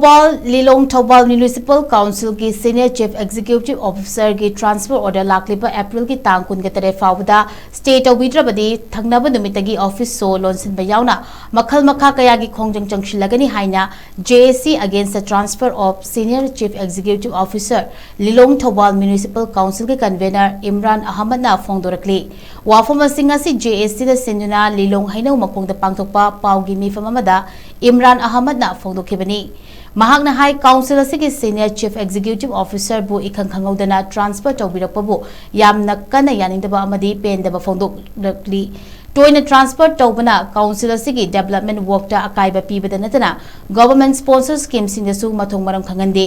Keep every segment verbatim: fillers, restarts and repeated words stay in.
ꯊꯧꯕꯥꯜ ꯂꯤꯂꯣꯡ Thoubal Municipal Council ꯒꯤ Senior Chief Executive Officer ꯒꯤ transfer order ꯂꯥꯛꯂꯤꯕ April ꯒꯤ ꯇꯥꯡ ꯀꯨꯟꯒ ꯇꯔꯦꯠ ꯐꯥꯎꯕꯗ stay ꯇꯧꯕꯤꯗ꯭ꯔꯕꯗꯤ ꯊꯪꯅꯕ ꯅꯨꯃꯤꯠꯇꯒꯤ office show ꯂꯣꯟꯁꯤꯟꯕ ꯌꯥꯎꯅ ꯃꯈꯜ ꯃꯈꯥ ꯀꯌꯥꯒꯤ ꯈꯣꯡꯖꯪ ꯆꯪꯁꯤꯜꯂꯒꯅꯤ ꯍꯥꯏꯅ J A C Against the Transfer of Senior Chief Executive Officer Lilong Thoubal Municipal Council ꯒꯤ convener ꯏꯝꯔꯥꯟ ꯑꯍꯃꯗꯅ ꯐꯣꯡꯗꯣꯔꯛꯂꯤ꯫ ꯋꯥꯐꯝꯁꯤꯡ ꯑꯁꯤ J A C ꯗ ꯁꯤꯟꯗꯨꯅ ꯂꯤꯂꯣꯡ ꯍꯩꯅꯧ ꯃꯈꯣꯡꯗ ꯄꯥꯡꯊꯣꯛꯄ ꯄꯥꯎꯒꯤ ꯃꯤꯐꯝ ꯑꯃꯗ ꯏꯝꯔꯥꯟ ꯑꯍꯃꯗꯅ ꯐꯣꯡꯗꯣꯛꯈꯤꯕꯅꯤ꯫ ꯃꯍꯥꯛꯅ ꯍꯥꯏ, council ꯑꯁꯤꯒꯤ Senior Chief Executive Officer ꯕꯨ ꯏꯈꯪ ꯈꯪꯍꯧꯗꯅ transfer ꯇꯧꯕꯤꯔꯛꯄꯕꯨ ꯌꯥꯝꯅ ꯀꯟꯅ ꯌꯥꯅꯤꯡꯗꯕ ꯑꯃꯗꯤ ꯄꯦꯟꯗꯕ ꯐꯣꯡꯗꯣꯛꯂꯛꯂꯤ꯫ ꯇꯣꯏꯅ transfer ꯇꯧꯕꯅ council ꯑꯁꯤꯒꯤ development work ꯇ ꯑꯀꯥꯏꯕ ꯄꯤꯕꯗ ꯅꯠꯇꯅ government sponsor scheme ꯁꯤꯡꯗꯁꯨ ꯃꯊꯣꯡ ꯃꯔꯝ ꯈꯪꯍꯟꯗꯦ꯫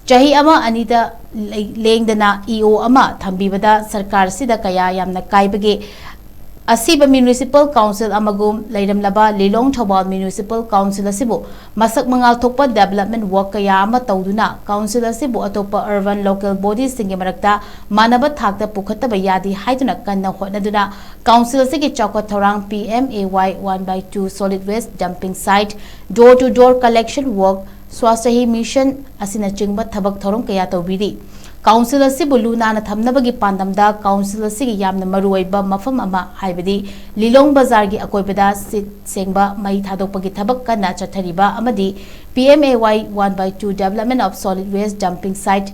ꯆꯍꯤ ꯑꯃ ꯑꯅꯤꯗ ꯂꯩ-, ꯂꯦꯡꯗꯅ E O ꯑꯃ ꯊꯝꯕꯤꯕꯗ ꯁꯔꯀꯥꯔꯁꯤꯗ ꯀꯌꯥ ꯌꯥꯝꯅ ꯀꯥꯏꯕꯒꯦ? ꯑꯁꯤꯕ Municipal Council ꯑꯃꯒꯨꯝ ꯂꯩꯔꯝꯂꯕ ꯂꯤꯂꯣꯡ ꯊꯧꯕꯥꯜ Municipal Council ꯑꯁꯤꯕꯨ ꯃꯁꯛ ꯃꯉꯥꯜ ꯊꯣꯛꯄ development work ꯀꯌꯥ ꯑꯃ ꯇꯧꯗꯨꯅ council ꯑꯁꯤꯕꯨ ꯑꯇꯣꯞꯄ urban local body ꯁꯤꯡꯒꯤ ꯃꯔꯛꯇ ꯃꯥꯟꯅꯕ ꯊꯥꯛꯇ ꯄꯨꯈꯠꯇꯕ ꯌꯥꯗꯦ ꯍꯥꯏꯗꯨꯅ ꯀꯟꯅ ꯍꯣꯠꯅꯗꯨꯅ council ꯑꯁꯤꯒꯤ ꯆꯥꯎꯈꯠ ꯊꯧꯔꯥꯡ P M A Y one by two solid waste dumping site, door to door collection work, Swachh Bharat Mission ꯑꯁꯤꯅꯆꯤꯡꯕ ꯊꯕꯛ ꯊꯧꯔꯝ ꯀꯌꯥ ꯇꯧꯕꯤꯔꯤ꯫ Council ꯑꯁꯤꯕꯨ ꯂꯨ ꯅꯥꯟꯅ ꯊꯝꯅꯕꯒꯤ ꯄꯥꯟꯗꯝꯗ council ꯑꯁꯤꯒꯤ ꯌꯥꯝꯅ ꯃꯔꯨꯑꯣꯏꯕ ꯃꯐꯝ ꯑꯃ, ꯍꯥꯏꯕꯗꯤ ꯂꯤꯂꯣꯡ ꯕꯖꯥꯔꯒꯤ ꯑꯀꯣꯏꯕꯗ ꯁꯤꯠ ꯁꯦꯡꯕ ꯃꯩ ꯊꯥꯗꯣꯛꯄꯒꯤ ꯊꯕꯛ ꯀꯟꯅ ꯆꯠꯊꯔꯤꯕ ꯑꯃꯗꯤ P M A Y one by two development of solid waste dumping site,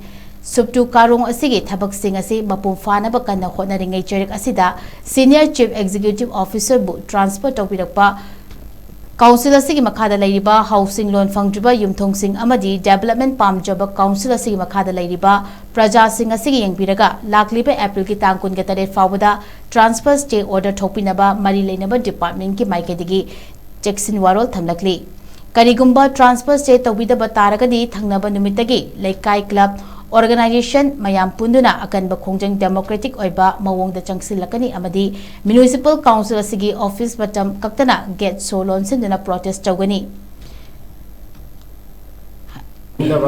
ꯁꯨꯞꯇꯨ ꯀꯥꯔꯣꯡ ꯑꯁꯤꯒꯤ ꯊꯕꯛꯁꯤꯡ ꯑꯁꯤ ꯃꯄꯨꯡ ꯐꯥꯅꯕ ꯀꯟꯅ ꯍꯣꯠꯅꯔꯤꯉꯩ ꯆꯩꯔꯛ ꯑꯁꯤꯗ Senior Chief Executive Officer ꯕꯨ transfer ꯇꯧꯕꯤꯔꯛꯄ, council ꯑꯁꯤꯒꯤ ꯃꯈꯥꯗ ꯂꯩꯔꯤꯕ housing loan ꯐꯪꯗ꯭ꯔꯤꯕ ꯌꯨꯝꯊꯣꯡꯁꯤꯡ ꯑꯃꯗꯤ development ꯄꯥꯝꯖꯕ council ꯑꯁꯤꯒꯤ ꯃꯈꯥꯗ ꯂꯩꯔꯤꯕ ꯄ꯭ꯔꯖꯥꯁꯤꯡ ꯑꯁꯤꯒꯤ ꯌꯦꯡꯕꯤꯔꯒ ꯂꯥꯛꯂꯤꯕ April ꯒꯤ ꯇꯥꯡ ꯀꯨꯟꯒ ꯇꯔꯦꯠ ꯐꯥꯎꯕꯗ transfer stay order ꯊꯣꯛꯄꯤꯅꯕ ꯃꯔꯤ ꯂꯩꯅꯕ department ꯀꯤ ꯃꯥꯏꯀꯩꯗꯒꯤ ꯆꯦꯛꯁꯤꯟ ꯋꯥꯔꯣꯜ ꯊꯝꯂꯛꯂꯤ꯫ ꯀꯔꯤꯒꯨꯝꯕ transfer stay ꯇꯧꯕꯤꯗꯕ ꯇꯥꯔꯒꯗꯤ ꯊꯪꯅꯕ ꯅꯨꯃꯤꯠꯇꯒꯤ ꯂꯩꯀꯥꯏ club, organization ꯃꯌꯥꯝ ꯄꯨꯟꯗꯨꯅ ꯑꯀꯟꯕ ꯈꯣꯡꯖꯪ democratic ꯑꯣꯏꯕ ꯃꯑꯣꯡꯗ ꯆꯪꯁꯤꯜꯂꯛꯀꯅꯤ ꯑꯃꯗꯤ Municipal Council ꯑꯁꯤꯒꯤ office ꯃꯇꯝ ꯀꯛꯇꯅ gate show ꯂꯣꯟꯁꯤꯟꯗꯨꯅ protest ꯇꯧꯒꯅꯤ꯫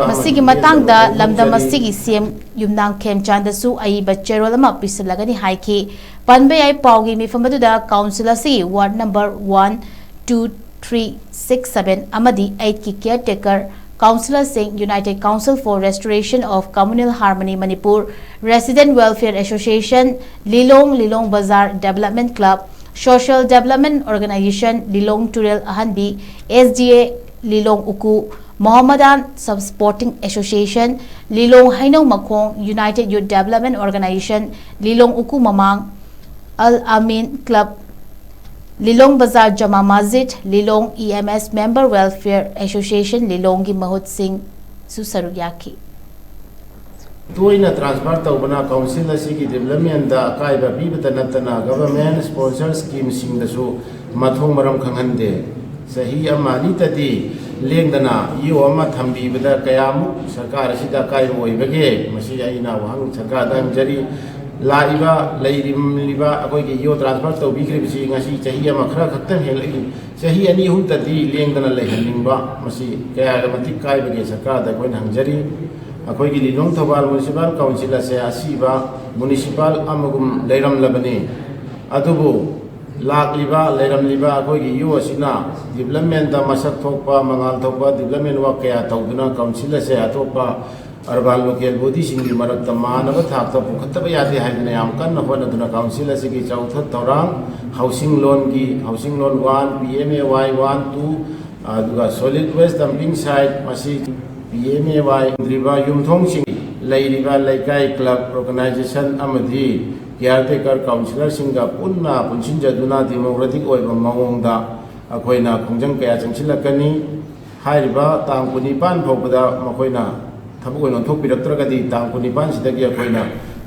ꯃꯁꯤꯒꯤ ꯃꯇꯥꯡꯗ ꯂꯝꯗꯝ ꯑꯁꯤꯒꯤ C M ꯌꯨꯝꯅꯥꯝ ꯈꯦꯝꯆꯥꯟꯗꯁꯨ ꯑꯏꯕ ꯆꯦꯔꯣꯜ ꯑꯃ ꯄꯤꯁꯤꯜꯂꯒꯅꯤ ꯍꯥꯏꯈꯤ꯫ ꯄꯟꯕ ꯌꯥꯏ, ꯄꯥꯎꯒꯤ ꯃꯤꯐꯝ ꯑꯗꯨꯗ council ꯑꯁꯤꯒꯤ ward number one, two, three, six, seven ꯑꯃꯗꯤ eight ꯀꯤ caretaker councillorꯁꯤꯡ, United Council for Restoration of Communal Harmony Manipur, Resident Welfare Association, Lilong, Lilong Bazar Development Club, Social Development Organization, Lilong Turel Ahanbi, S D A, Lilong Uku, Mohammedan Sub Sporting Association, Lilong Hainau Makhong, United Youth Development Organization, Lilong Uku Mamang, Al Amin Club, Lilong Bazar Jama Masjid, Lilong E M S Member Welfare Association, Lilongꯒꯤ ꯃꯍꯨꯠꯁꯤꯡꯁꯨ ꯁꯔꯨꯛ ꯌꯥꯈꯤ꯫ ꯇꯣꯏꯅ transfer ꯇꯧꯕꯅ council ꯑꯁꯤꯒꯤ developmentꯗ ꯑꯀꯥꯏꯕ ꯄꯤꯕꯇ ꯅꯠꯇꯅ government sponsor schemeꯁꯤꯡꯗꯁꯨ ꯃꯊꯣꯡ ꯃꯔꯝ ꯈꯪꯍꯟꯗꯦ꯫ ꯆꯍꯤ ꯑꯃ ꯑꯅꯤꯇꯗꯤ ꯂꯦꯡꯗꯅ ꯏꯌꯣ ꯑꯃ ꯊꯝꯕꯤꯕꯗ ꯀꯌꯥꯃꯨꯛ ꯁꯔꯀꯥꯔ ꯑꯁꯤꯗ ꯑꯀꯥꯏꯕ ꯑꯣꯏꯕꯒꯦ? ꯃꯁꯤ ꯑꯩꯅ ꯋꯥꯍꯪ ꯁꯔꯀꯥꯔꯗ ꯍꯪꯖꯔꯤ꯫ ꯂꯥꯛꯏꯕ ꯂꯩꯔꯤꯕ ꯑꯩꯈꯣꯏꯒꯤ ꯏꯌꯣ transfer ꯇꯧꯕꯤꯈ꯭ꯔꯤꯕꯁꯤ ꯉꯁꯤ ꯆꯍꯤ ꯑꯃ ꯈꯔ ꯈꯛꯇꯪ ꯍꯦꯜꯂꯛꯏ꯫ ꯆꯍꯤ ꯑꯅꯤ ꯑꯍꯨꯝꯇꯗꯤ ꯂꯦꯡꯗꯅ ꯂꯩꯍꯟꯅꯤꯡꯕ, ꯃꯁꯤ ꯀꯌꯥꯒ ꯃꯇꯤꯛ ꯀꯥꯏꯕꯒꯦ ꯁꯔꯀꯥꯔꯗ ꯑꯩꯈꯣꯏꯅ ꯍꯪꯖꯔꯤ꯫ ꯑꯩꯈꯣꯏꯒꯤ ꯂꯤꯂꯣꯡ ꯊꯧꯕꯥꯜ municipal council ꯑꯁꯦ ꯑꯁꯤꯕ municipal ꯑꯃꯒꯨꯝ ꯂꯩꯔꯝꯂꯕꯅꯤ꯫ ꯑꯗꯨꯕꯨ ꯂꯥꯛꯂꯤꯕ, ꯂꯩꯔꯝꯂꯤꯕ ꯑꯩꯈꯣꯏꯒꯤ ꯏꯌꯣ ꯑꯁꯤꯅ developmentꯇ ꯃꯁꯛ ꯊꯣꯛꯄ, ꯃꯉꯥꯜ ꯊꯣꯛꯄ development work ꯀꯌꯥ ꯇꯧꯗꯨꯅ council ꯑꯁꯦ ꯑꯇꯣꯞꯄ urban local bodyꯁꯤꯡꯒꯤ ꯃꯔꯛꯇ ꯃꯥꯟꯅꯕ ꯊꯥꯛꯇ ꯄꯨꯈꯠꯇꯕ ꯌꯥꯗꯦ ꯍꯥꯏꯗꯨꯅ ꯌꯥꯝ ꯀꯟꯅ ꯍꯣꯠꯅꯗꯨꯅ council ꯑꯁꯤꯒꯤ ꯆꯥꯎꯊꯠ ꯊꯧꯔꯥꯡ, housing loanꯒꯤ, housing loan one, P M A Y one, two, ꯑꯗꯨꯒ solid waste dumping site, ꯃꯁꯤ P M A Y ꯗ꯭ꯔꯤꯕ ꯌꯨꯝꯊꯣꯡꯁꯤꯡ ꯂꯩꯔꯤꯕ ꯂꯩꯀꯥꯏ, club, organization ꯑꯃꯗꯤ caretaker councillorꯁꯤꯡꯒ ꯄꯨꯟꯅ ꯄꯨꯟꯁꯤꯟꯖꯗꯨꯅ democratic ꯑꯣꯏꯕ ꯃꯑꯣꯡꯗ ꯑꯩꯈꯣꯏꯅ ꯈꯣꯡꯖꯪ ꯀꯌꯥ ꯆꯪꯁꯤꯜꯂꯛꯀꯅꯤ꯫ ꯍꯥꯏꯔꯤꯕ ꯇꯥꯡ ꯀꯨꯟꯅꯤꯄꯥꯟ ꯐꯥꯎꯕꯗ ꯃꯈꯣꯏꯅ ꯊꯕꯛ ꯑꯣꯏꯅ ꯑꯣꯟꯊꯣꯛꯄꯤꯔꯛꯇ꯭ꯔꯒꯗꯤ ꯇꯥꯡ ꯀꯨꯟꯅꯤꯄꯥꯟꯁꯤꯗꯒꯤ ꯑꯩꯈꯣꯏꯅ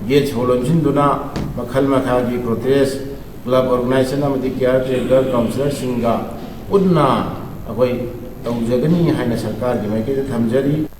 gate ꯁꯣ ꯂꯣꯟꯁꯤꯟꯗꯨꯅ ꯃꯈꯜ ꯃꯈꯥꯒꯤ protest, club organization ꯑꯃꯗꯤ caretaker councillorꯁꯤꯡꯒ ꯄꯨꯟꯅ ꯑꯩꯈꯣꯏ ꯇꯧꯖꯒꯅꯤ ꯍꯥꯏꯅ ꯁꯔꯀꯥꯔꯒꯤ ꯃꯥꯏꯀꯩꯗ ꯊꯝꯖꯔꯤ꯫